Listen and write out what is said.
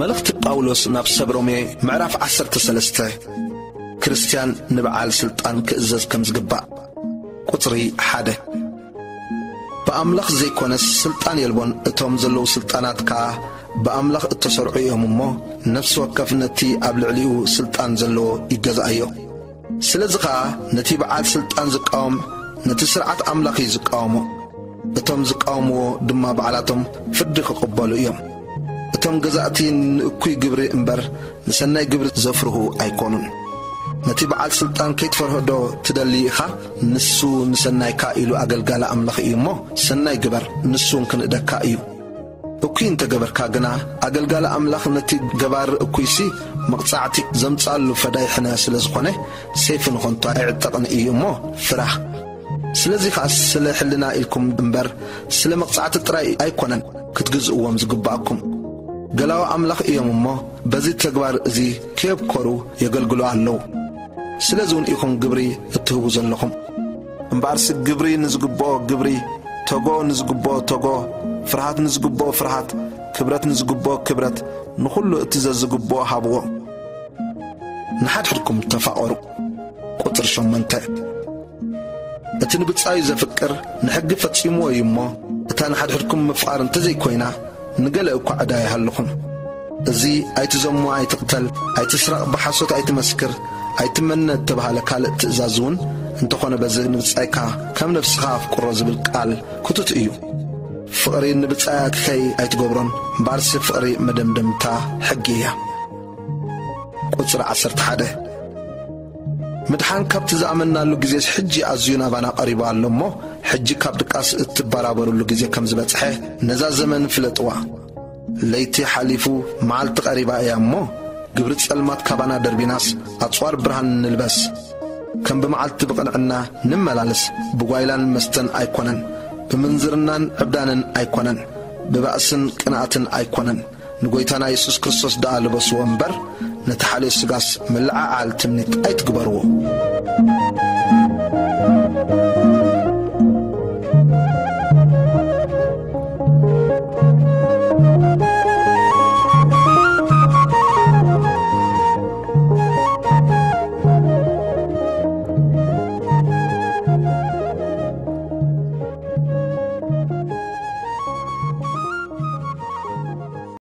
መልእኽቲ ጳውሎስ ናብ ሰብ ሮሜ ምዕራፍ ዓሰርተ ሰለስተ። ክርስትያን ንበዓል ስልጣን ክእዘዝ ከም ዝግባእ። ቁጽሪ ሓደ። ብኣምላኽ ዘይኮነስ ስልጣን የልቦን፣ እቶም ዘለዉ ስልጣናት ከኣ ብኣምላኽ እተሰርዑ እዮም እሞ፣ ነፍሲ ወከፍ ነቲ ኣብ ልዕሊኡ ስልጣን ዘለዎ ይገዝኣዮ። ስለዚ ኸኣ ነቲ በዓል ስልጣን ዝቃወም ነቲ ስርዓት ኣምላኽ እዩ ዝቃወሞ። እቶም ዝቃወምዎ ድማ ባዕላቶም ፍርዲ ክቕበሉ እዮም። እቶም ገዛእቲ ንእኩይ ግብሪ እምበር ንሰናይ ግብሪ ዘፍርሁ ኣይኮኑን። ነቲ በዓል ስልጣን ከይትፈርሆ ዶ ትደሊ ኢኻ? ንሱ ንሰናይካ ኢሉ ኣገልጋሊ ኣምላኽ እዩ እሞ ሰናይ ግበር፣ ንሱ እውን ክንእደካ እዩ። እኩይ እንተ ገበርካ ግና ኣገልጋሊ ኣምላኽ ነቲ ገባሪ እኩይሲ መቕጻዕቲ ዘምጽኣሉ ፈዳይ ሕነ ስለ ዝኾነ ሰይፊ ንኸንቱ ኣይዕጠቕን እዩ እሞ ፍራህ። ስለዚ ኸኣ ስለ ሕልና ኢልኩም እምበር ስለ መቕጻዕቲ ጥራይ ኣይኮነን ክትግዝእዎም ዝግባኣኩም። ገላዊ ኣምላኽ እዮም እሞ በዚ ተግባር እዚ ከየብኮሩ የገልግሉ ኣለዉ። ስለዚ እውን ኢኹም ግብሪ እትህቡ ዘለኹም። እምበኣርሲ ግብሪ ንዝግብኦ ግብሪ፣ ተጎ ንዝግብኦ ተጎ፣ ፍርሃት ንዝግብኦ ፍርሃት፣ ክብረት ንዝግብኦ ክብረት፣ ንኹሉ እቲ ዘዝግብኦ ሃብዎ። ንሓድሕድኩም ተፋቐሩ። ቁጽሪ ሸሞንተ። እቲ ንብጻዩ ዘፍቅር ንሕጊ ፈጺምዎ እዩ እሞ፣ እታ ንሓድሕድኩም ምፍቓር እንተዘይኮይና፣ ንገለ እኳ ዕዳ ይሃልኹም። እዚ ኣይትዘሙ፣ ኣይትቕተል፣ ኣይትስረቕ፣ ብሓሶት ኣይትመስክር፣ ኣይትመነ እተባህለ ካልእ ትእዛዝ እውን እንተኾነ በዚ ንብጻይካ ከም ነፍስኻ ኣፍቅሮ ዝብል ቃል ክቱት እዩ። ፍቕሪ ንብጻያ ክኸይ ኣይትገብሮን፣ እምበኣርሲ ፍቕሪ መደምደምታ ሕጊ እያ። ቁጽሪ ዓሰርተ ሓደ። ምድሓን ካብቲ ዝኣመንናሉ ግዜስ ሕጂ ኣዝዩ ናባና ቀሪቡ ኣሎ እሞ፣ ሕጂ ካብ ድቃስ እትበራበሩሉ ግዜ ከም ዝበጽሐ ነዛ ዘመን ፍለጥዋ። ለይቲ ሓሊፉ መዓልቲ ቀሪባ እያ እሞ፣ ግብሪ ጸልማት ካባና ደርቢናስ ኣጽዋር ብርሃን ንልበስ። ከም ብመዓልቲ ብቕንዕና ንመላለስ፣ ብጓይላን መስተን ኣይኮነን፣ ብምንዝርናን ዕብዳንን ኣይኮነን፣ ብባእስን ቅንኣትን ኣይኮነን፣ ንጎይታና የሱስ ክርስቶስ ደኣ ልበስዎ እምበር፣ ነቲ ሓልዮ ስጋስ ምልዓዓል ትምኒት ኣይትግበርዎ።